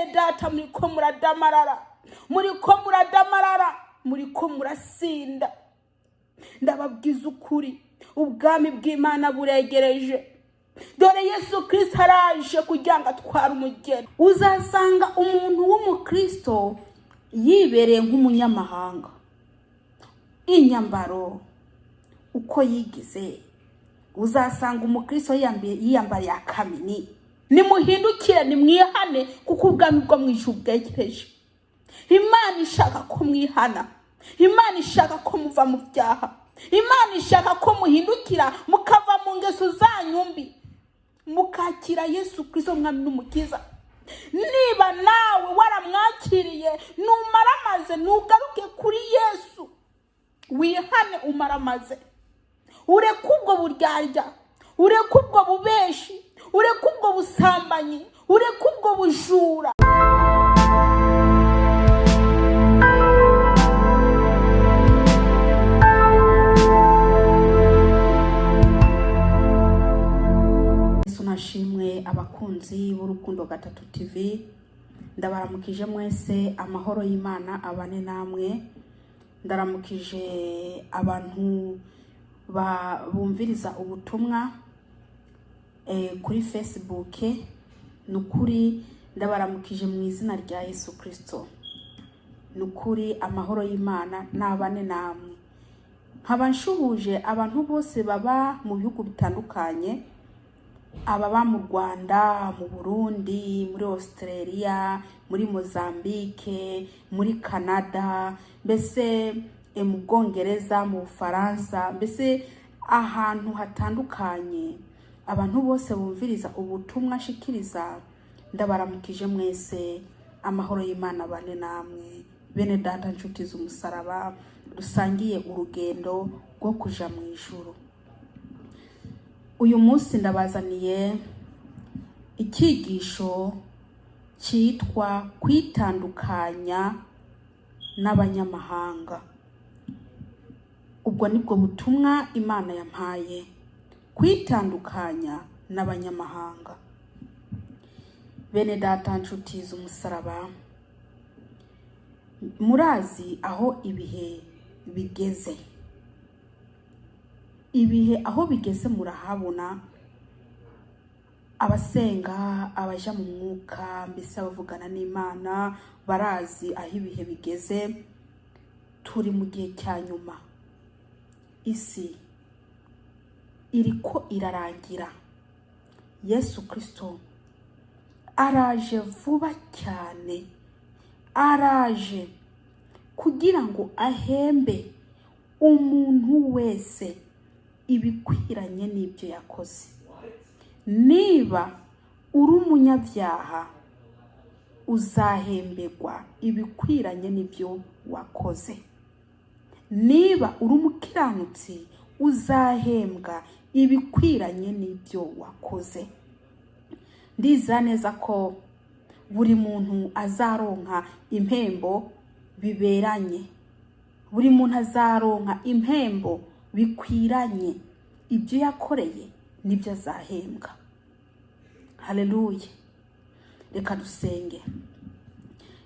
Bene data, muriko muradamarara, muriko muradamarara, muriko murasinda. Ndababwiza ukuri, ubwami bw'Imana buregereje. Dore Yesu Kirisito araje kugira ngo atware umugeni. Uzasanga umuntu w'umukristo yibereye nk'umunyamahanga, inyambaro uko yigize. Uzasanga umukristo yiyambariye akamini. Nimuhindukire, nimwihane, kuko ubwami bwo mu ijuru bwegereje. Imana ishaka ko mwihana, Imana ishaka ko muva mu byaha, Imana ishaka ko muhindukira mukava mu ngeso zanyu mbi, mukakira Yesu Kirisito umwami n'umukiza. Niba nawe waramwakiriye, numaramaze, nugaruke kuri Yesu, wihane, umaramaze, ureke ubwo buryarya, ureke ubwo bubeshi, ureke ubwo busambanyi, ureke ubwo bujura. Yesu nashimwe. Abakunzi b'Urukundo Gatatu TV, ndabaramukije mwese, amahoro y'Imana abane namwe. Ndaramukije abantu bumviriza ubutumwa kuri Facebook. Ni ukuri ndabaramukije mu izina rya Yesu Kirisito. Ni ukuri amahoro y'Imana nabane namwe. Nkaba nshuhuje abantu bose baba mu bihugu bitandukanye, ababa mu Rwanda, mu Burundi, muri Australia, muri Mozambique, muri Canada, mbese mu Bwongereza, mu Bufaransa, mbese ahantu hatandukanye, abantu bose bumviriza ubutumwa nshikiriza, ndabaramukije mwese, amahoro y'Imana bane namwe. Bene data, nshuti z'umusaraba, dusangiye urugendo rwo kuja mu ijuru, uyu munsi ndabazaniye icyigisho cyitwa kwitandukanya n'abanyamahanga. Ubwo nibwo butumwa Imana yampaye, kwitandukanya n'abanyamahanga. Bene data, nshuti z'umusaraba, murazi aho ibihe bigeze. Ibihe aho bigeze murahabona. Abasenga, abaja mu mwuka, mbese abavugana n'Imana, barazi aho ibihe bigeze. Turi mu gihe cya nyuma, isi iriko irarangira. Yesu Kirisito araje vuba cyane, araje kugira ngo ahembe umuntu wese ibikwiranye n'ibyo yakoze. Niba uri umunyabyaha, uzahemberwa ibikwiranye n'ibyo wakoze. Niba uri umukiranutsi, uzahembwa ibikwiranye n'ibyo wakoze. Ndizera neza ko buri muntu azaronka impembo biberanye, buri muntu azaronka impembo bikwiranye ibyo yakoreye, nibyo azahembwa. Haleluya! Reka dusenge.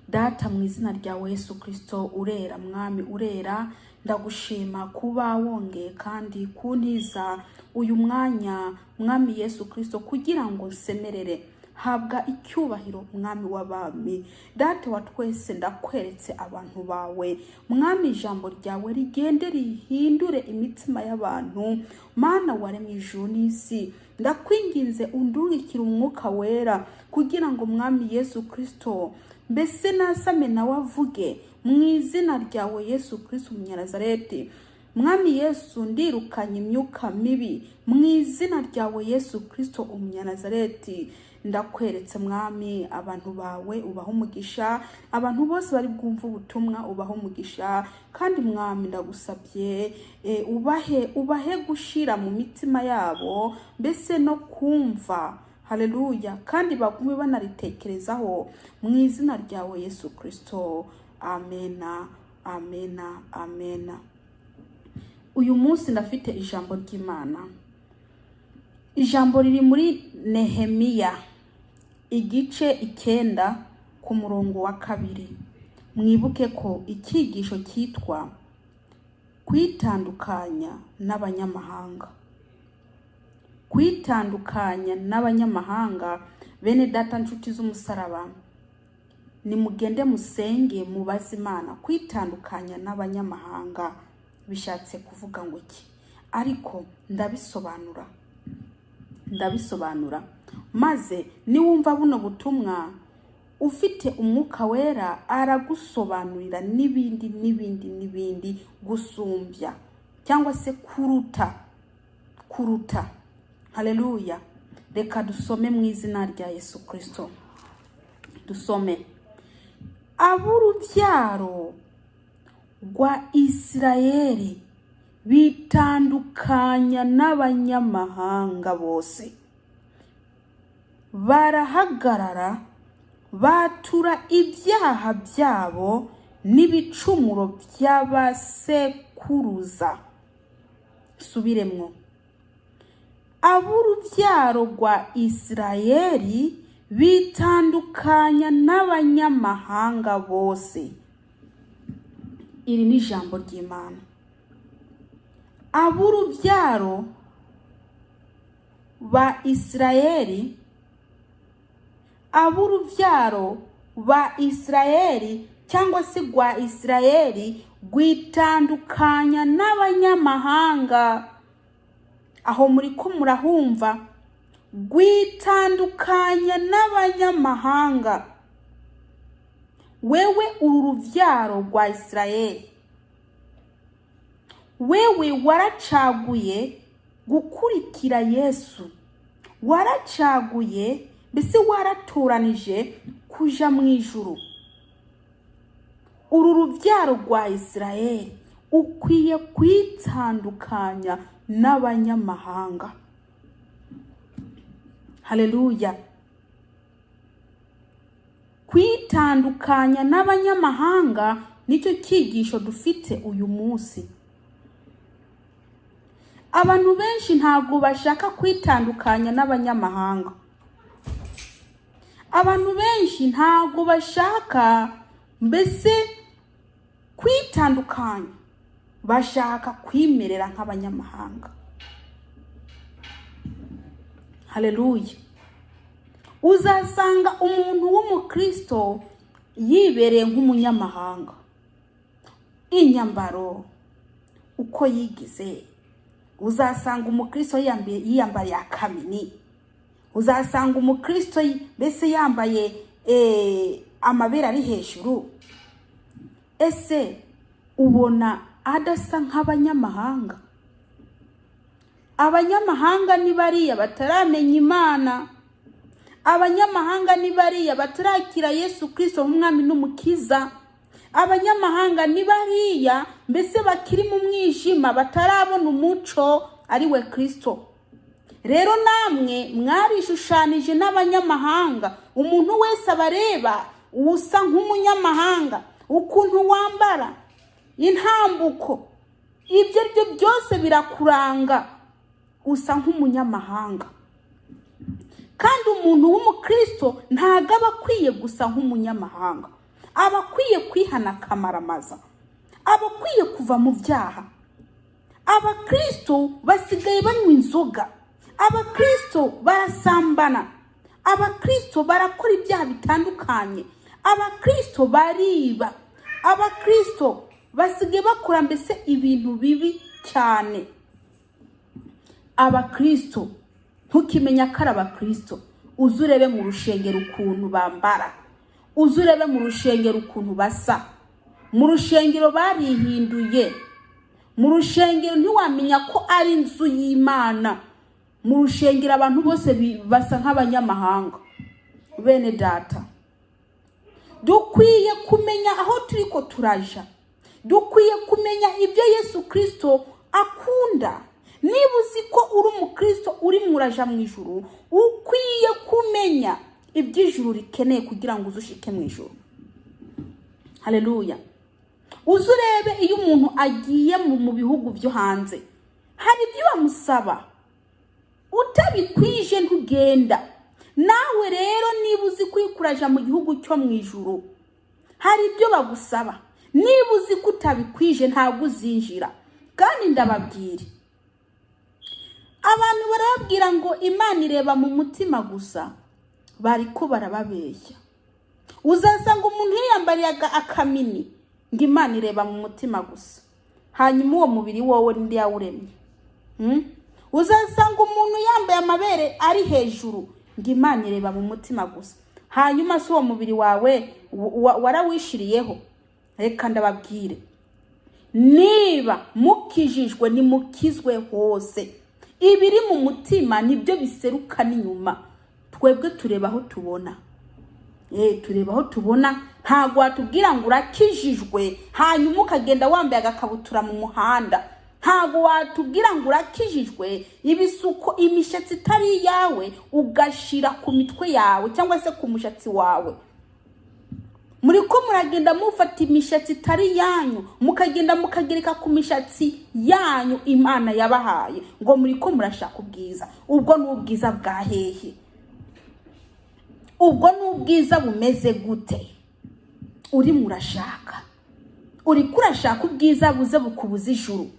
Data, mu izina ryawe Yesu Kirisito, urera mwami, urera, ndagushima kuba wongeye kandi kuntiza uyu mwanya, mwami Yesu Kirisito, kugira ngo nsemerere. Habwa icyubahiro, mwami w'abami. Data wa twese, ndakweretse abantu bawe, mwami. Ijambo ryawe rigende rihindure imitima y'abantu. Mana waremye ijuru n'isi, ndakwinginze undungikire umwuka wera kugira ngo, mwami Yesu Kirisito, mbese nasame nawe avuge mu izina ryawe Yesu Kirisito umunyanazareti. Mwami Yesu, ndirukanye imyuka mibi mu izina ryawe Yesu Kirisito umunyanazareti. Ndakweretse, mwami, abantu bawe, ubaha umugisha. Abantu bose bari bwumve ubutumwa, ubaha umugisha. Kandi mwami, ndagusabye ubahe gushira mu mitima yabo, mbese no kumva. Haleluya! Kandi bagume banaritekerezaho mu izina ryawe Yesu Kirisito. Amena, amena, amena. Uyu munsi ndafite ijambo ry'Imana. Ijambo riri muri Nehemiya igice 9. ku murongo wa 2. Mwibuke ko icyigisho cyitwa kwitandukanya n'abanyamahanga. Kwitandukanya n'abanyamahanga. Bene data, nshuti z'umusaraba, nimugende musenge, mubaze Imana kwitandukanya n'abanyamahanga bishatse kuvuga ngo iki. Ariko ndabisobanura, maze niwumva buno butumwa ufite Umwuka Wera, aragusobanurira n'ibindi n'ibindi n'ibindi gusumbya cyangwa se kuruta. Haleluya! Reka dusome mu izina rya Yesu Kirisito. Dusome: ab'urubyaro rwa Isirayeli bitandukanya n'abanyamahanga bose, barahagarara, batura ibyaha byabo n'ibicumuro by'abasekuruza. Subiremwo: ab'urubyaro rwa Isirayeli bitandukanya n'abanyamahanga bose. Iri ni ijambo ry'Imana. Ab'urubyaro ba Isirayeli, ab'urubyaro ba Isirayeli cyangwa se rwa Isirayeli rwitandukanya n'abanyamahanga. Aho muri ko murahumva? Rwitandukanya n'abanyamahanga. Wewe uru rubyaro rwa Isirayeli, wewe waracaguye gukurikira Yesu, waracaguye, mbese waratoranije kuja mu ijuru. Uru rubyaro rwa Isirayeli ukwiye kwitandukanya n'abanyamahanga. Haleluya! Kwitandukanya n'abanyamahanga nicyo cyigisho dufite uyu munsi. Abantu benshi ntabwo bashaka kwitandukanya n'abanyamahanga. Abantu benshi ntabwo bashaka mbese kwitandukanya, bashaka kwimerera nk'abanyamahanga. Haleluya! Uzasanga umuntu w'umukristo yibereye nk'umunyamahanga. Inyambaro, uko yigize, uzasanga umukristo yiyambariye akamini, uzasanga umukristo mbese yambaye amabere ari hejuru. Ese ubona adasa nk'abanyamahanga? Abanyamahanga ni bariya bataramenya Imana. Abanyamahanga ni bariya batarakira Yesu Kirisito nk'umwami n'umukiza. Abanyamahanga ni bariya mbese bakiri mu mwijima, batarabona umuco ari we Kirisito. Rero namwe mwarishushanije n'abanyamahanga. Umuntu wese abareba usa nk'umunyamahanga. Ukuntu wambara, intambuko, ibyo ari byo byose birakuranga, usa nk'umunyamahanga. Kandi umuntu w'umukristo ntabwo aba akwiye gusa nk'umunyamahanga, aba akwiye kwihana akamaramaza, aba akwiye kuva mu byaha. Abakristo basigaye banywa inzoga, abakristo barasambana, abakristo barakora ibyaha bitandukanye, abakristo bariba, abakristo basigaye bakora mbese ibintu bibi cyane. Abakristo ntukimenya ko ari abakristo, uze urebe mu rushengero ukuntu bambara, uze urebe mu rushengero ukuntu basa. Mu rushengero barihinduye. Mu rushengero ntiwamenya ko ari inzu y'Imana. Mu rushengero abantu bose basa nk'abanyamahanga. Bene data, dukwiye kumenya aho turi ko turaja, dukwiye kumenya ibyo Yesu Kirisito akunda. Niba uzi ko uri umukristo urimo uraja mu ijuru, ukwiye kumenya ibyo ijuru rikeneye kugira ngo uze ushike mu ijuru. Haleluya! Uze urebe iyo umuntu agiye mu bihugu byo hanze, hari ibyo bamusaba, utabikwije ntugenda. Nawe rero niba uzi kwikuraja mu gihugu cyo mu ijuru, hari ibyo bagusaba. Niba uzi ko utabikwije, ntabwo uzinjira. Kandi ndababwira, abantu barababwira ngo Imana ireba mu mutima gusa, bariko barababeshya. Uzasanga umuntu yiyambariye akamini ngo Imana ireba mu mutima gusa, hanyuma uwo mubiri wowe ninde yawuremye? Uzasanga umuntu yambaye amabere ari hejuru ngo Imana ireba mu mutima gusa, hanyuma si uwo mubiri wawe warawishiriyeho? Reka ndababwire, niba mukijijwe, nimukizwe hose. Ibiri mu mutima nibyo biseruka n'inyuma. Twebwe tureba aho tubona, tureba aho tubona. Ntabwo watubwira ngo urakijijwe hanyuma ukagenda wambaye agakabutura mu muhanda. Ntabwo watubwira ngo urakijijwe, ibisuko, imishatsi itari iyawe ugashira ku mitwe yawe cyangwa se ku mushatsi wawe. Muri ko muragenda mufata imishatsi itari iyanyu, mukagenda mukagereka ku mishatsi yanyu Imana yabahaye, ngo muri ko murashaka ubwiza. Ubwo ni ubwiza bwa hehe? Ubwo ni ubwiza bumeze gute uri murashaka? Uri kurashaka ubwiza buze bukubuza ijuru?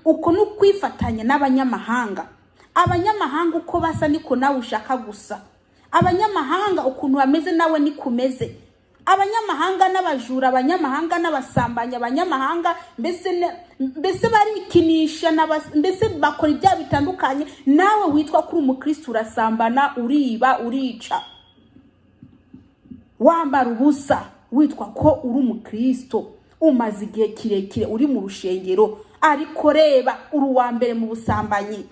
Uko ni ukwifatanya n'abanyamahanga. Abanyamahanga uko basa niko nawe ushaka gusa. Abanyamahanga ukuntu bameze nawe niko umeze. Abanyamahanga n'abajura, abanyamahanga n'abasambanyi, abanyamahanga mbese barikinisha, mbese bakora ibyaha bitandukanye. Nawe witwa kuri umukristo urasambana, uriba, urica, wambara ubusa, witwa ko uri umukristo, umaze igihe kirekire uri mu rushengero, ariko reba, uri uwa mbere mu busambanyi.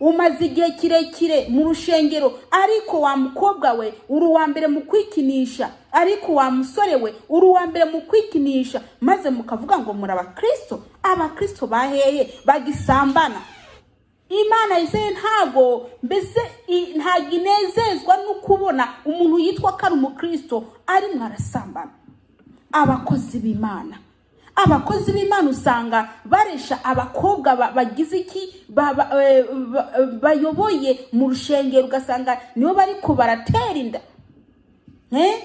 Umaze igihe kirekire mu rushengero, ariko wa mukobwa we, uri uwa mbere mu kwikinisha, ariko wa musore we, uri uwa mbere mu kwikinisha, maze mukavuga ngo muri abakristo. Abakristo baheye bagisambana? Imana yizeye ntago mbese ntago inezezwa no kubona umuntu yitwa ko ari umukristo arimwo arasambana. Abakozi b'Imana usanga baresha abakobwa bagize iki, bayoboye mu rushengero, ugasanga nibo bariko baratera inda.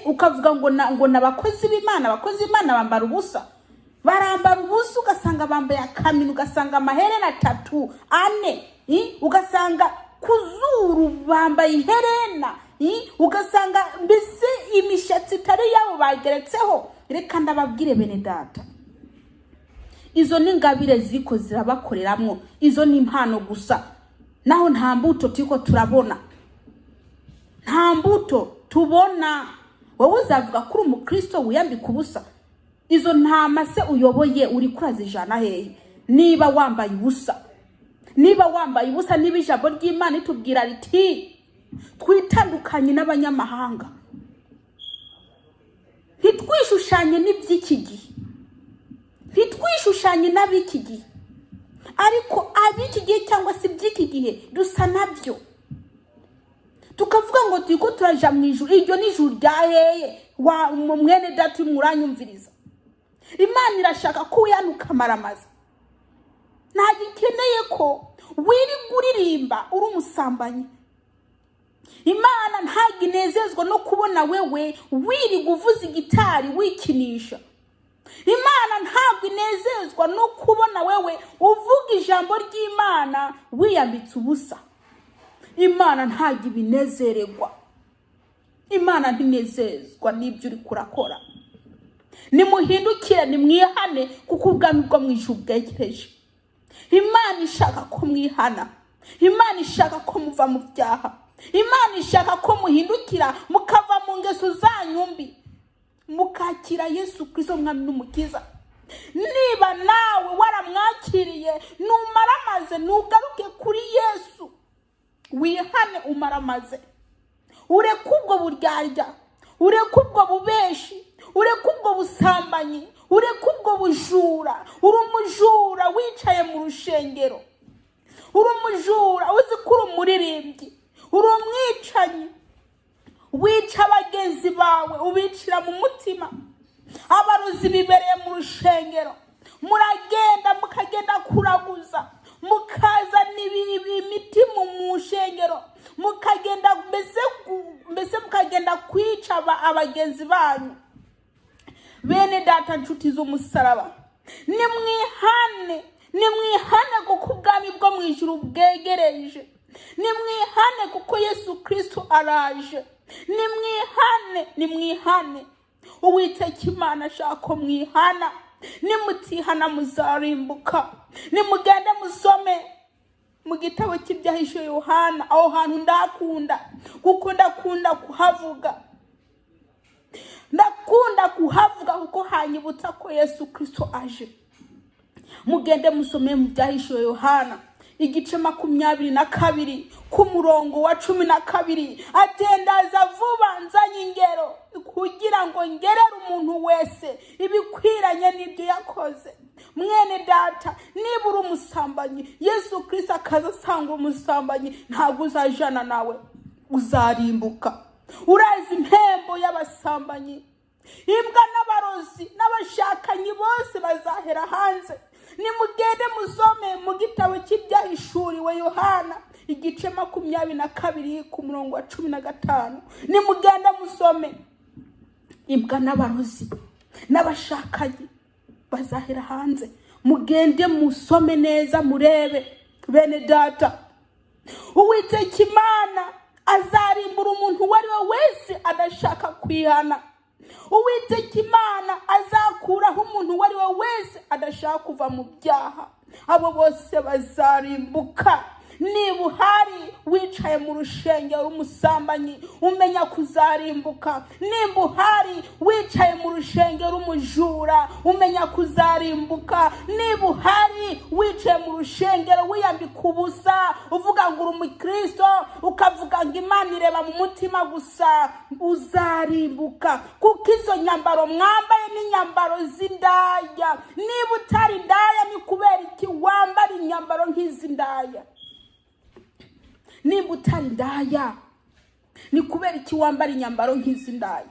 Ukavuga ngo ni abakozi b'Imana. Abakozi b'Imana bambara ubusa, barambara ubusa, ugasanga bambaye akamino, ugasanga amaherena atatu, ane, ugasanga ku zuru bambaye iherena, ugasanga mbese imishatsi itari yabo bageretseho. Reka ndababwire bene data, izo ni ingabire ziriko zirabakoreramwo, izo ni impano gusa, naho nta mbuto turiko turabona, nta mbuto tubona. Wowe uzavuga ko uri umukristo wiyambika ubusa? Izo ntama se uyoboye uri kurazijana hehe niba wambaye ubusa? Niba wambaye ubusa, niba ijambo ry'Imana ritubwira riti twitandukanye n'abanyamahanga, ntitwishushanye n'iby'iki gihe, ntitwishushanye n'ab'iki gihe, ariko ab'iki gihe cyangwa se iby'iki gihe dusa nabyo, tukavuga ngo turi ko turaja mu ijuru. Iryo ni ijuru rya hehe? Wa mwene data urimo uranyumviriza, Imana irashaka ko wihana ukamaramaza. Ntabwo ikeneye ko wirirwa uririmba uri umusambanyi. Imana ntabwo inezezwa no kubona wewe wirirwa uvuza igitari wikinisha. Imana ntabwo inezezwa no kubona wewe uvuga ijambo ry'Imana wiyambitse ubusa. Imana ntabwo ibinezererwa. Imana ntinezezwa n'ibyo uri kurakora. Nimuhindukire, nimwihane, kuko ubwami bwo mu ijuru bwegereje. Imana ishaka ko mwihana, Imana ishaka ko muva mu byaha, Imana ishaka ko muhindukira mukava mu ngeso zanyu mbi, mukakira Yesu Kirisito Mwami n'Umukiza. Niba nawe waramwakiriye, numaramaze, nugaruke kuri Yesu, wihane, umaramaze, ureke ubwo buryarya, ureke ubwo bubeshi, ureke ubwo busambanyi, ureke ubwo bujura. Uri umujura wicaye mu rushengero, uri umujura uzi ko uri umuririmbyi, uri umwicanyi, wica bagenzi bawe, ubicira mu mutima. Abarozi bibereye mu rushengero, muragenda mukagenda kuraguza, mukazana imiti mu mushengero. Mukagenda mbese mbese mukagenda kwica abagenzi banyu. Bene data, nshuti z'umusaraba, nimwihane, nimwihane, kuko ubwami bwo mu ijuru bwegereje. Nimwihane, kuko Yesu Kristo araje. Nimwihane, nimwihane. Uwiteka Imana ashaka ko mwihana. Nimutihana muzarimbuka. Nimugende musome mu gitabo cy'Ibyahishe Yohana. Aho hantu ndakunda, kuko ndakunda kuhavuga, ndakunda kuhavuga kuko hanyibutsa ko Yesu Kristo aje. Mugende musome mu Byahishuwe Yohana igice 22 ku murongo wa 12, atendaza vuba, nzanye ingero kugira ngo ngerere umuntu wese ibikwiranye n'ibyo yakoze. Mwene data, niba uri umusambanyi, Yesu Kristo akaza asanga umusambanyi, ntabwo uzajana nawe, uzarimbuka. Urazi impembo y'abasambanyi? Imbwa n'abarozi n'abashakanyi bose bazahera hanze. Nimugende musome mu gitabo cy'Ibyahishuriwe Yohana igice 22 ku murongo wa 15. Nimugende musome, imbwa n'abarozi n'abashakanyi bazahera hanze. Mugende musome neza, murebe. Bene data, Uwiteka Imana azarimbura umuntu uwo ari we wese adashaka kwihana. Uwiteka Imana azakuraho umuntu uwo ari we wese adashaka kuva mu byaha. Abo bose bazarimbuka. Niba uhari wicaye mu rushengero umusambanyi, umenya kuzarimbuka. Nimba uhari wicaye mu rushengero umujura, umenya kuzarimbuka. Niba uhari wicaye mu rushengero wiyambika ubusa, uvuga ngo uri umukristo, ukavuga ngo Imana ireba mu mutima gusa, uzarimbuka, kuko izo nyambaro mwambaye ni inyambaro z'indaya. Niba utari indaya, ni kubera iki wambara inyambaro nk'izi ndaya? Nimba utari indaya, ni kubera iki wambara inyambaro nk'izi ndaya?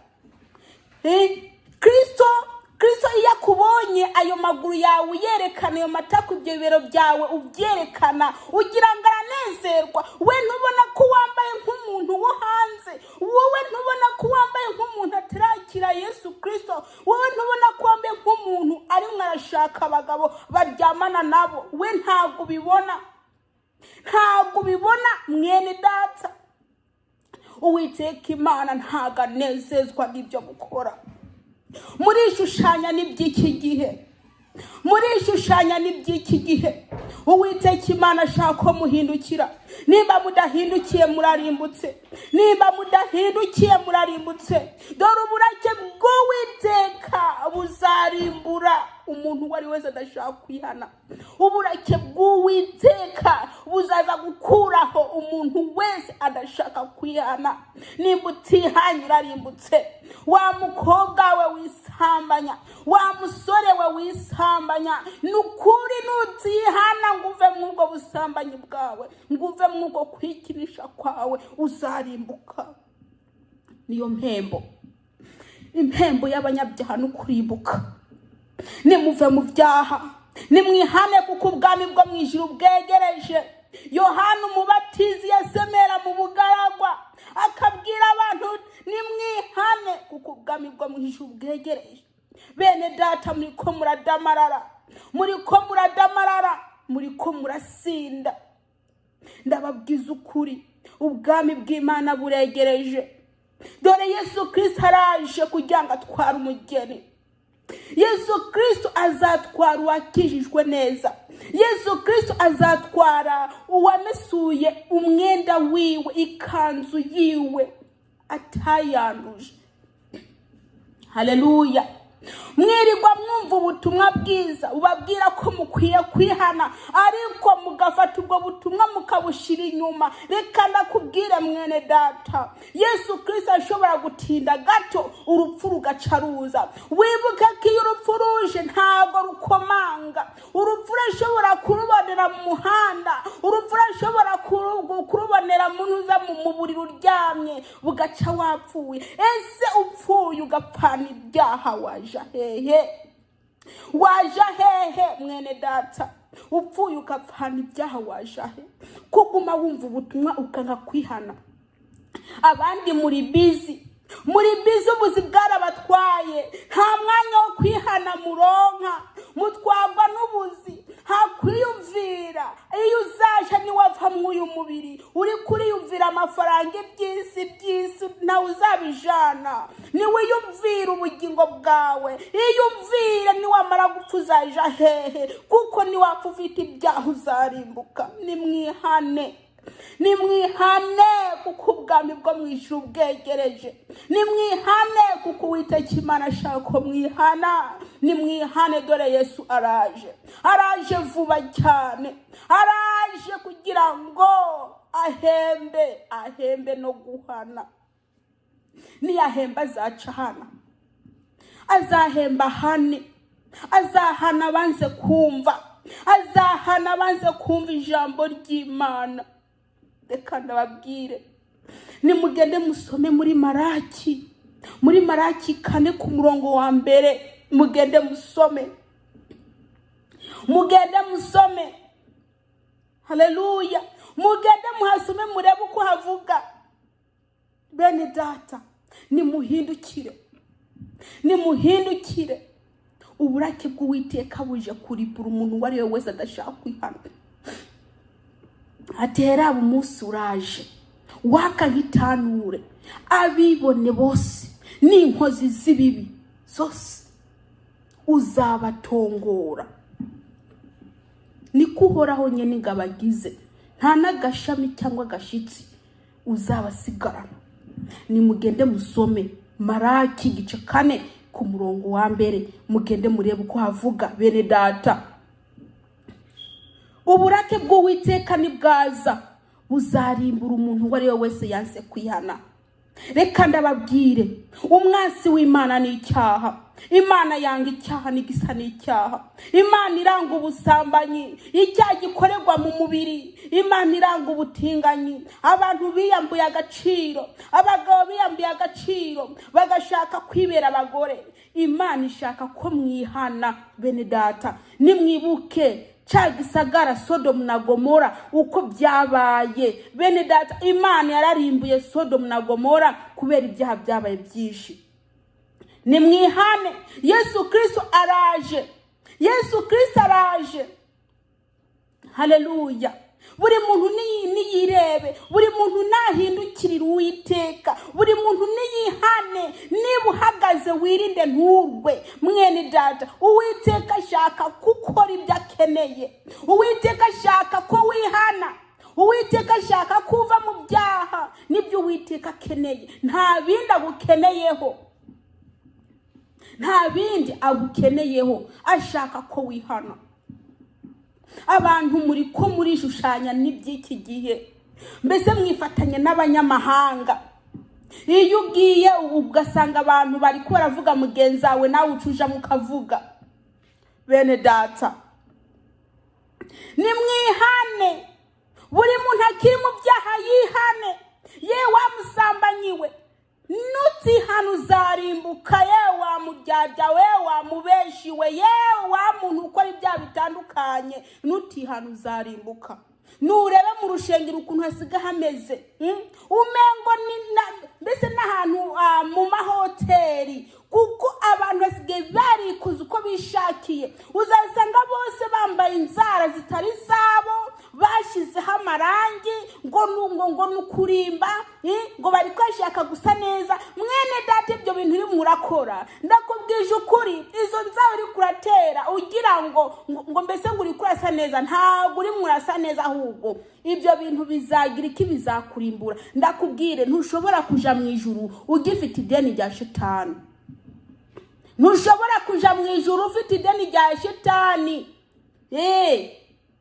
Kristo iyo akubonye, ayo maguru yawe uyerekana, ayo matako, ibyo bibero byawe ubyerekana, ugira ngo aranezerwa? We ntubona ko wambaye nk'umuntu wo hanze? Wowe ntubona ko wambaye nk'umuntu atarakira Yesu Kristo? Wowe ntubona ko wambaye nk'umuntu arimo arashaka abagabo baryamana nabo? We ntabwo ubibona, ntabwo ubibona, mwene data. Uwiteka Imana ntabwo anezezwa n'ibyo mukora. Murishushanya n'iby'iki gihe, murishushanya n'iby'iki gihe. Uwiteka Imana ashaka ko muhindukira. Nimba mudahindukiye, murarimbutse. Nimba mudahindukiye, murarimbutse. Dore uburake bw'Uwiteka buzarimbura umuntu uwo ari wese adashaka kwihana. Uburake bw'Uwiteka buzaza gukuraho umuntu wese adashaka kwihana. Nimba utihanye, urarimbutse. Wa mukobwa we wisambanya, wa musore we wisambanya, ni ukuri nutihana ngo uve muri ubwo busambanyi bwawe, ngo uve muri ubwo kwikinisha kwawe, uzarimbuka. Niyo mpembo, impembo y'abanyabyaha ni ukurimbuka. Nimuve mu byaha, nimwihane, kuko ubwami bwo mu ijuru bwegereje. Yohana Umubatizi yasemera mu bugaragwa, akabwira abantu: "Nimwihane, kuko ubwami bwo mu ijuru bwegereje." Bene data, muri ko muradamarara, muri ko muradamarara, muri ko murasinda. Ndababwiza ukuri, ubwami bw'Imana buregereje. Dore Yesu Kirisito araje kugira ngo atware umugeni. Yesu Kirisito azatwara uwakijijwe neza. Yesu Kirisito azatwara uwamesuye umwenda wiwe, ikanzu yiwe atayanduje. Haleluya! Mwirirwa mwumva ubutumwa bwiza bubabwira ko mukwiye kwihana, ariko mugafata ubwo butumwa mukabushyira inyuma. Reka ndakubwire, mwene data, Yesu Kirisito ashobora gutinda gato, urupfu rugaca ruza. Wibuke ko iyo urupfu ruje ntabwo rukomanga. Urupfu urashobora kurubonera mu muhanda, urupfu urashobora kurubonera mu ntuza, mu buriri uryamye, bugaca wapfuye. Ese upfuye ugapfana ibyaha, waja hehe? Waja hehe, mwene data? Upfuye ukapfana ibyaha, wajahe? Kuguma wumva ubutumwa ukanga kwihana. Abandi muri busy, muri busy, ubuzi bwarabatwaye, nta mwanya wo kwihana muronka, mutwagwa n'ubuzi, nta kwiyumvira iyo uzaje. Niwava mw'uyu mubiri uri kuriyumvira amafaranga, iby'isi, iby'isi ntawe uzabijana. Niwiyumvira ubugingo bwawe, iyumvire niwamara gupfa uzaja hehe? Kuko niwapfa ufite ibyaha uzarimbuka. Nimwihane, nimwihane, kuko ubwami bwo mu ijuru bwegereje. Nimwihane, kuko Uwiteka Imana ashaka ko mwihana. Nimwihane, dore Yesu araje, araje vuba cyane, araje kugira ngo ahembe, ahembe no guhana. Niyahemba azaca hana, azahemba ahane, azahana abanze kumva, azahana abanze kumva ijambo ry'Imana. Reka ndababwire, nimugende musome muri Maraki, muri Maraki 4 ku murongo wa 1. Mugende musome, mugende musome. Haleluya! Mugende muhasome, murebe uko havuga. Bene data, nimuhindukire, nimuhindukire. Uburake bw'Uwiteka buje kurimbura umuntu uwo ari we wese adashaka kwihana. Atera umunsi uraje waka nk'itanure, abibone bose n'inkozi z'ibibi zose uzabatongora. Niko Uhoraho nyine ingabo agize, nta n'agashami cyangwa agashyitsi uzabasigarana. Nimugende musome Maraki igice 4 ku murongo wa 1, mugende murebe uko havuga. Bene data, uburake bw'Uwiteka nibwaza buzarimbura umuntu uwo ari we wese yanse kwihana. Reka ndababwire, umwansi w'Imana ni icyaha. Imana yanga icyaha n'igisa n'icyaha. Imana iranga ubusambanyi, icyaha gikorerwa mu mubiri. Imana iranga ubutinganyi. Abantu biyambuye agaciro, abagabo biyambuye agaciro bagashaka kwibera abagore. Imana ishaka ko mwihana. Bene data, nimwibuke cya gisagara Sodomu na Gomora uko byabaye. Bene data, Imana yararimbuye Sodomu na Gomora kubera ibyaha byabaye byinshi. Nimwihane, Yesu Kirisito araje, Yesu Kirisito araje. Haleluya! Buri muntu niyirebe, buri muntu nahindukirira Uwiteka, buri muntu niyihane. Niba uhagaze wirinde nturwe. Mwene data, Uwiteka ashaka gukora ibyo akeneye. Uwiteka ashaka ko wihana, Uwiteka ashaka ko uva mu byaha. Nibyo Uwiteka akeneye, nta bindi agukeneyeho, nta bindi agukeneyeho. Ashaka ko wihana. Abantu muri ko murishushanya n'iby'iki gihe, mbese mwifatanya n'abanyamahanga. Iyo ugiye ugasanga abantu bari ko baravuga mugenzi wawe, nawe ucuja mukavuga. Bene data, nimwihane. Buri muntu akiri mu byaha yihane. Ye wa musambanyi we, nutihana uzarimbuka. Ye wa muryarya we, wa mubeshi we, ye wa muntu ukora ibyaha bitandukanye, nutihana uzarimbuka. Nurebe mu rushengero ukuntu hasiga hameze, Umengo ni mbese n'ahantu mu mahoteli, kuko abantu basigaye barikuza uko bishakiye. Uzasanga bose bambaye inzara zitari zabo, bashyizeho amarangi ngo ni ukurimba, ngo bari kwashaka gusa neza. Mwene data, ibyo bintu urimo urakora, ndakubwije ukuri, izo nzara uri kuratera ugira ngo mbese ngo uri kurasa neza, ntabwo urimo urasa neza. Ahubwo ibyo bintu bizagira iki? Bizakurimbura. Ndakubwire, ntushobora kuja mu ijuru ugifite ideni rya shitani. Ntushobora kuja mu ijuru ufite ideni rya shitani.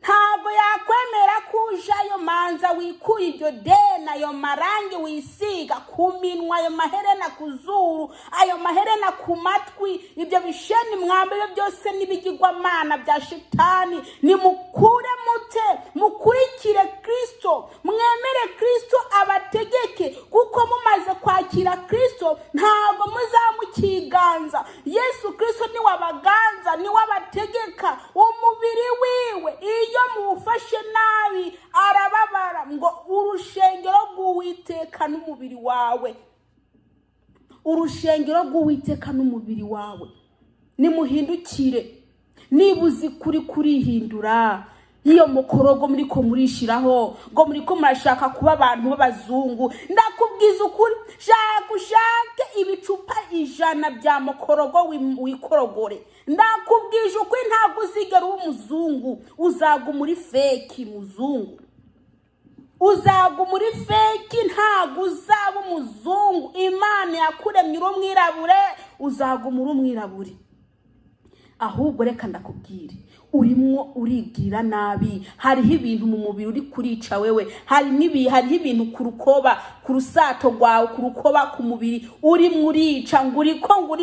Ntabwo yakwemera ko ujayo. Manza wikuye iryo deni, ayo marangi wisiga ku minwa, ayo maherena ku zuru, ayo maherena ku matwi, ibyo bisheni mwambaye byose n'ibigirwamana bya shitani. Nimukure mute, mukurikire Kirisito, mwemere Kirisito abategeke, kuko mumaze kwakira Kirisito ntabwo muzamukira. mukiganza. Yesu Kirisito niwe abaganza, niwe abategeka. Umubiri wiwe iyo muwufashe nabi arababara. Ngo urushengero rw'Uwiteka n'umubiri wawe, urushengero rw'Uwiteka n'umubiri wawe. Nimuhindukire. Niba uzi kuri kurihindura iyo mukorogo muriko murishiraho, ngo muriko murashaka kuba abantu b'abazungu, ndakubwiza ukuri, shaka ushake ibicupa 100 bya mukorogo wikorogore. Ndakubwije ukuri, ntabwo uzigera uba umuzungu, uzaguma uri fake muzungu, uzaguma uri fake, ntabwo uzaba umuzungu. Imana yakuremye uri umwirabure, uzaguma uri umwirabure. Ahubwo reka ndakubwire, urimwo uribwira nabi. Hariho ibintu mu mubiri uri kurica wewe, hariho ibintu ku rukoba, ku rusato rwawe, ku rukoba, ku mubiri urimwo urica, ngo uriko ngo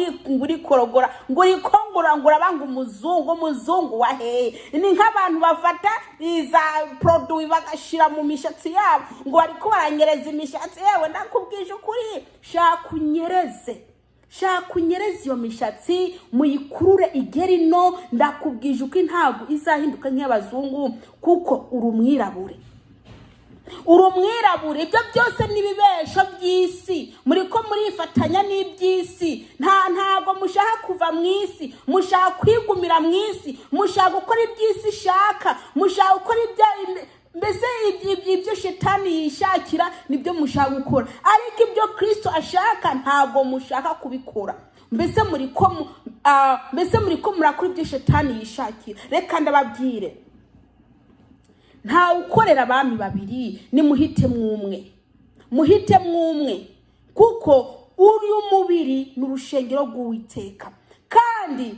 urikorogora, ngo uriko ngo uraba ngo umuzungu. Umuzungu wa hehe? Ni nk'abantu bafata iza produit bagashira mu mishatsi yabo, ngo bariko baranyereza imishatsi. Yewe, ndakubwije ukuri, shaka unyereze, shaka unyereze iyo mishatsi, muyikurure igera ino. Ndakubwije uko ntabwo izahinduka nk'iy'abazungu, kuko uri umwirabure, uri umwirabure. Ibyo byose n'ibibesho by'isi, muri ko murifatanya n'iby'isi. Ntabwo mushaka kuva mu isi, mushaka kwigumira mu isi, mushaka gukora iby'isi ishaka, mushaka gukora ibya mbese ibyo shetani yishakira nibyo mushaka gukora, ariko ibyo Kirisito ashaka ntabwo mushaka kubikora. Mbese muri ko murakora ibyo shetani yishakira. Reka ndababwire, ntawe ukorera abami babiri. Nimuhitemo umwe, muhitemo umwe, kuko uyu mubiri ni urushengero rw'Uwiteka, kandi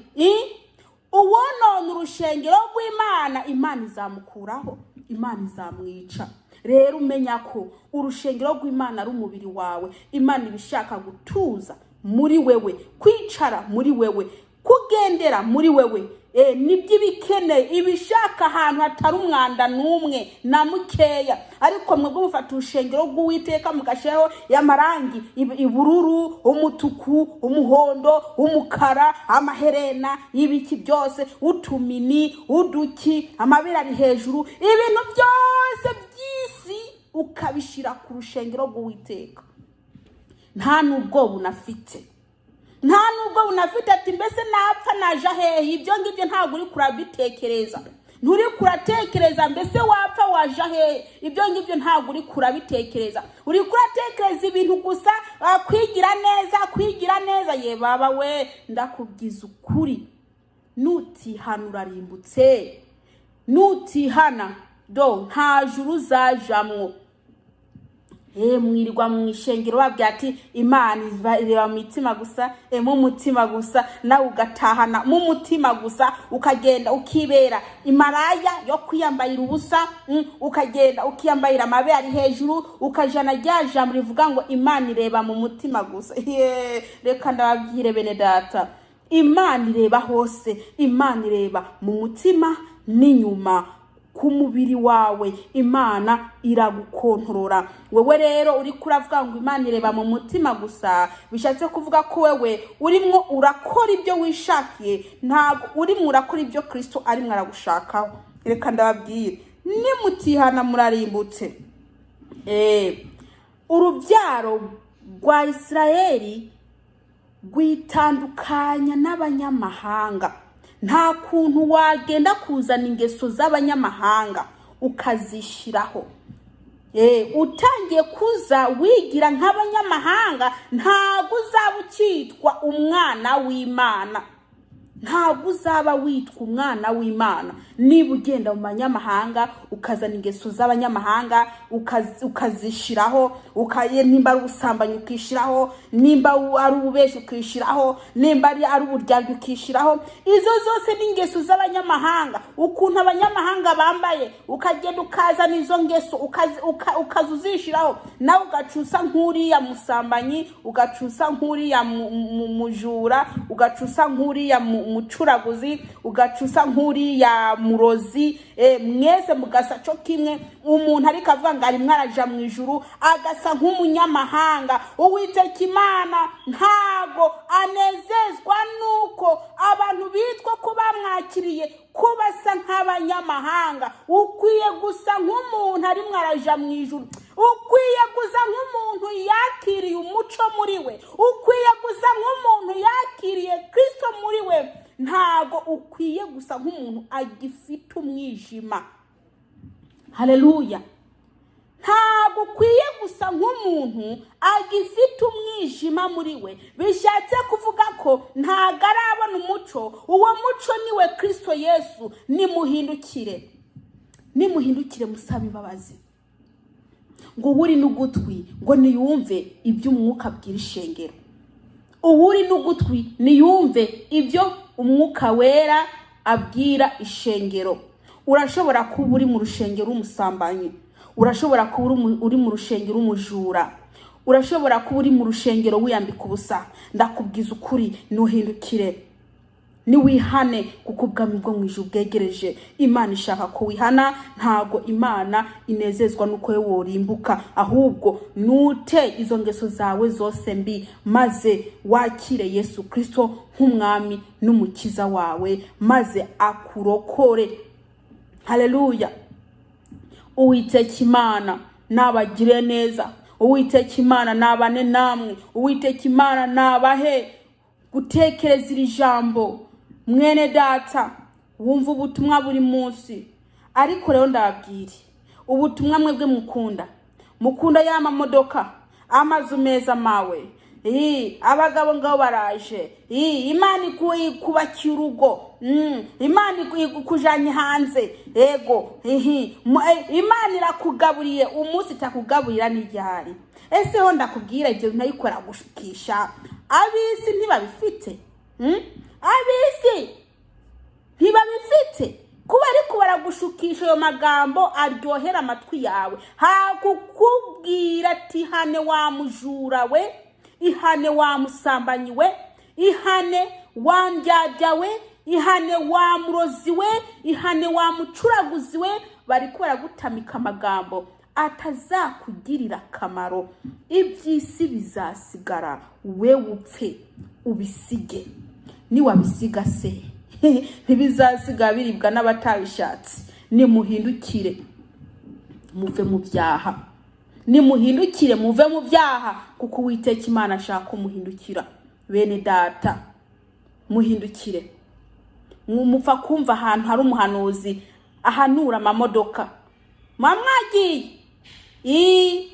uwonona urushengero rw'Imana, Imana izamukuraho, Imana izamwica. Rero umenya ko urushengero rw'Imana ari umubiri wawe. Imana iba ishaka gutuza muri wewe, kwicara muri wewe, kugendera muri wewe. Nibyo ibikeneye, ibishaka ahantu hatari umwanda n'umwe na mukeya. Ariko mwebwe mufata urushengero rw'Uwiteka mugashyiraho amarangi ibururu, umutuku, umuhondo, umukara, amaherena y'ibiki byose, utumini, uduki, amabere ari hejuru, ibintu byose by'isi ukabishyira ku rushengero rw'Uwiteka. Nta n'ubwo bunafite, nta nubwo bunafite ati: "Mbese napfa naja hehe?" Ibyo ngibyo ntabwo uri kurabitekereza, nturi kuratekereza mbese wapfa waja hehe. Ibyo ngibyo ntabwo uri kurabitekereza. Uri kuratekereza ibintu gusa, kwigira neza, kwigira neza. Ye baba we, ndakubwiza ukuri, nutihana urarimbutse. Nutihana do nta juru uzajamwo. Mwirirwa mu ishengero babwira ati Imana ireba mu mitima gusa, mu mutima gusa, nawe ugatahana mu mutima gusa, ukagenda ukibera imaraya yo kwiyambarira ubusa, ukagenda ukiyambarira amabere ari hejuru, ukajana rya jambo rivuga ngo Imana ireba mu mutima gusa. Ye, reka ndababwire bene data, Imana ireba hose. Imana ireba mu mutima n'inyuma ku mubiri wawe, Imana iragukontorora. Wewe rero uri kuravuga ngo Imana ireba mu mutima gusa, bishatse kuvuga ko wewe urimwo urakora ibyo wishakiye, ntabwo urimwo urakora ibyo Kristo arimwo aragushakaho. Reka ndababwire, nimutihana murarimbutse. Urubyaro rwa Isirayeli rwitandukanya n'abanyamahanga. Nta kuntu wagenda kuzana ingeso z'abanyamahanga ukazishyiraho. Utangiye kuza wigira nk'abanyamahanga, ntabwo uzaba ukitwa umwana w'Imana, ntabwo uzaba witwa umwana w'Imana niba ugenda mu banyamahanga ukazana ingeso z'abanyamahanga ukazishyiraho, nimba ari ubusambanyi ukishyiraho, nimba ari ububeshi ukishyiraho, nimba ari uburyarya ukishyiraho. Izo zose ni ingeso z'abanyamahanga. Ukuntu abanyamahanga bambaye, ukagenda ukazana izo ngeso ukaza uzishyiraho, nawe ugacusa nk'uriya musambanyi, ugacusa nk'uriya mujura, ugacusa nk'uriya mucuraguzi, ugacusa nk'uriya murozi, mwese mugasa co kimwe. Umuntu ariko avuga ngo arimwo araja mu ijuru, agasa nk'umunyamahanga. Uwiteka Imana ntago anezerwa. nk'abanyamahanga. Ukwiye gusa nk'umuntu arimwo araja mu ijuru. Ukwiye gusa nk'umuntu yakiriye umuco muri we. Ukwiye gusa nk'umuntu yakiriye Kirisito muri we. Ntago ukwiye gusa nk'umuntu agifite umwijima. Haleluya! Ntabwo ukwiye gusa nk'umuntu agifite umwijima muri we. Bishatse kuvuga ko ntabwo arabona umuco. Uwo muco niwe Kirisito Yesu. Nimuhindukire, nimuhindukire, musabe imbabazi. Ngo uwuri n'ugutwi ngo niyumve ibyo Umwuka abwira ishengero. Uwuri n'ugutwi niyumve ibyo Umwuka Wera abwira ishengero. Urashobora kuba uri mu rushengero umusambanyi, urashobora kuba uri mu rushengero umujura, urashobora kuba uri mu rushengero wiyambika ubusa. Ndakubwiza ukuri, nuhindukire, niwihane, kuko ubwami bwo mu ijuru bwegereje. Imana ishaka ko wihana. Ntago Imana inezezwa n'uko wowe worimbuka, ahubwo nute izo ngeso zawe zose mbi, maze wakire Yesu Kirisito nk'Umwami n'Umukiza wawe, maze akurokore. Haleluya! Uwiteka Imana nabagire neza. Uwiteka Imana nabane namwe. Uwiteka Imana nabahe gutekereza iri jambo. Mwene data wumva ubutumwa buri munsi, ariko rero ndababwire ubutumwa mwebwe mukunda ya mamodoka, amazu meza mawe. Abagabo ngabo baraje. Imana ikubakiye urugo. Imana ikujanye hanze. Ego, Imana irakugaburiye. Umunsi itakugaburira n'iryari? Ese ho ndakubwira, ibyo bintu ariko aragushukisha. Ab'isi ntibabifite? Ab'isi ntibabifite? Kuba ariko baragushukisha ayo magambo aryohera amatwi yawe, hakukubwira ati: "Ihane wa mujura we, ihane wa musambanyi we, ihane wa ndyarya we, ihane wa murozi we, ihane wa mucuraguzi we." Bariko baragutamika amagambo atazakugirira akamaro. Iby'isi bizasigara, we upfe ubisige. Niwabisiga se, ntibizasiga biribwa n'abatabishatse? Nimuhindukire muve mu byaha, nimuhindukire muve mu byaha, kuko Uwiteka Imana ashaka kumuhindukira. Bene data, muhindukire. Mupfa kumva ahantu hari umuhanuzi ahanura amamodoka, muba mwagiye.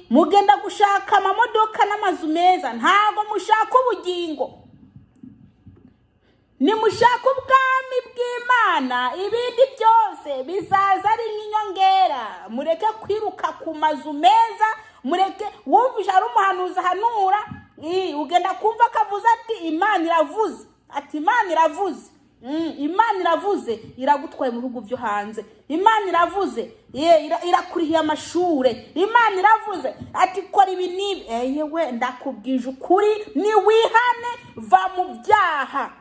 Mugenda gushaka amamodoka n'amazu meza, ntabwo mushaka ubugingo. Nimushaka ubwami bw'Imana, ibindi byose bizaza ari nk'inyongera. Mureke kwiruka ku mazu meza, mureke. Wumvise hari umuhanuzi ahanura, ugenda kumva akavuze ati: "Imana iravuze," ati: "Imana iravuze." Imana iravuze, iragutwaye mu bihugu byo hanze. Imana iravuze, irakurihiye amashure. Imana iravuze ati: "Kora ibi n'ibi." Eyewe, ndakubwije ukuri, niwihane, va mu byaha,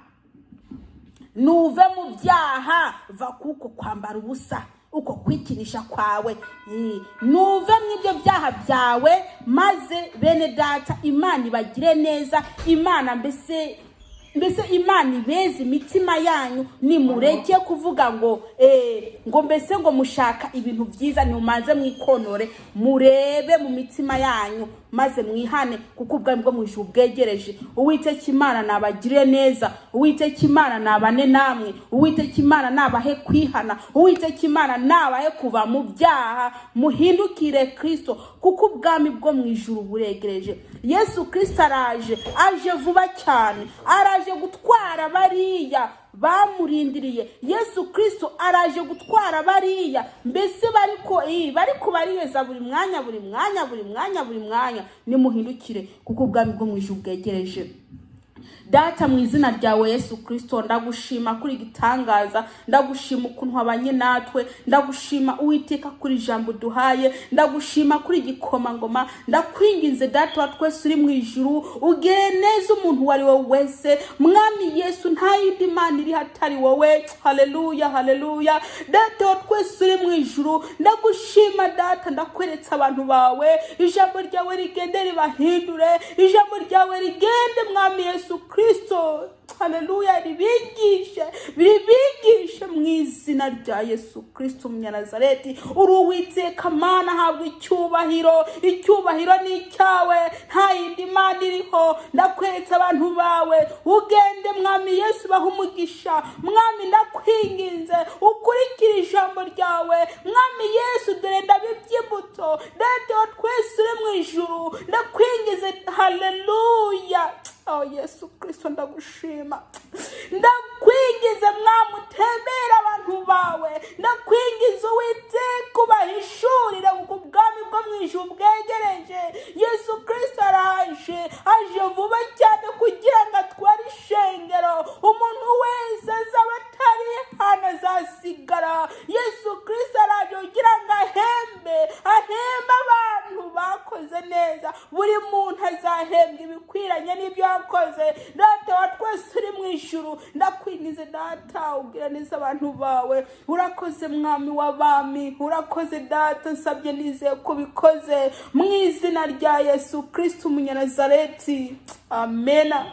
nuve mu byaha, va kuko kwambara ubusa, uko kwikinisha kwawe. Nuve mu ibyo byaha byawe, maze bene data, Imana ibagire neza. Imana mbese Imana ibeze imitima yanyu. Nimureke kuvuga ngo ngo mbese ngo mushaka ibintu byiza. Nimumanze mwikonore, murebe mu mitima yanyu, maze mwihane, kuko ubwami bwo mu ijuru bwegereje. Uwiteka Imana nabagire neza. Uwiteka Imana nabane namwe. Uwiteka Imana nabahe kwihana. Uwiteka Imana nabahe kuva mu byaha, muhindukire Kirisito, kuko ubwami bwo mu ijuru buregereje. Yesu Kirisito araje, aje vuba cyane, araje gutwara bariya bamurindiriye. Yesu Kirisito araje gutwara bariya mbese bariko bariyeza buri mwanya, buri mwanya, buri mwanya, buri mwanya. Nimuhindukire, kuko ubwami bwo mu ijuru bwegereje. Data, mu izina ryawe Yesu Kirisito, ndagushima kuri igitangaza, ndagushima ukuntu wabanye natwe, ndagushima Uwiteka kuri ijambo duhaye, ndagushima kuri igikomangoma. Ndakwinginze Data wa twese uri mu ijuru, ugire neza umuntu uwo ari we wese. Mwami Yesu, nta yindi Mana iri hatari wowe. Haleluya, haleluya! Data wa twese uri mu ijuru, ndagushima Data, ndakweretse abantu bawe. Ijambo ryawe rigende ribahindure, ijambo ryawe rigende, Mwami Yesu Kristo. Haleluya, ribigishe, ribigishe mu izina rya Yesu Kristo Umunyanazareti. Uri Uwiteka Mana, habwa icyubahiro. Icyubahiro ni icyawe, nta yindi mana iriho. Ndakweretse abantu bawe, ugende Mwami Yesu, baha umugisha. Mwami, ndakwinginze ukurikire ijambo ryawe. Mwami Yesu, dore ndabibye imbuto. Data wa twese uri mu ijuru, ndakwingize. Haleluya. Oh Yesu Kristo, ndagushima. Ndakwingize Mwami, utembere abantu bawe. Ndakwingiza Uwiteka, ubahishurire kuko ubwami bwo mu ijuru bwegereje. Yesu Kristo araje, aje vuba cyane kugira ngo atware ishengero. Umuntu wese azaba atari hano azasigara. Yesu Kristo araje kugira ngo ahembe, ahembe abantu bakoze neza. Buri muntu azahembwa ibikwiranye n'ibyo yakoze. Data wa twese uri mu ijuru, ndakwingize Data, ubwira neza abantu bawe. Urakoze Mwami w'abami, urakoze Data. Nsabye nizeye ko ubikoze mu izina rya Yesu Kristo Umunyanazareti, amena.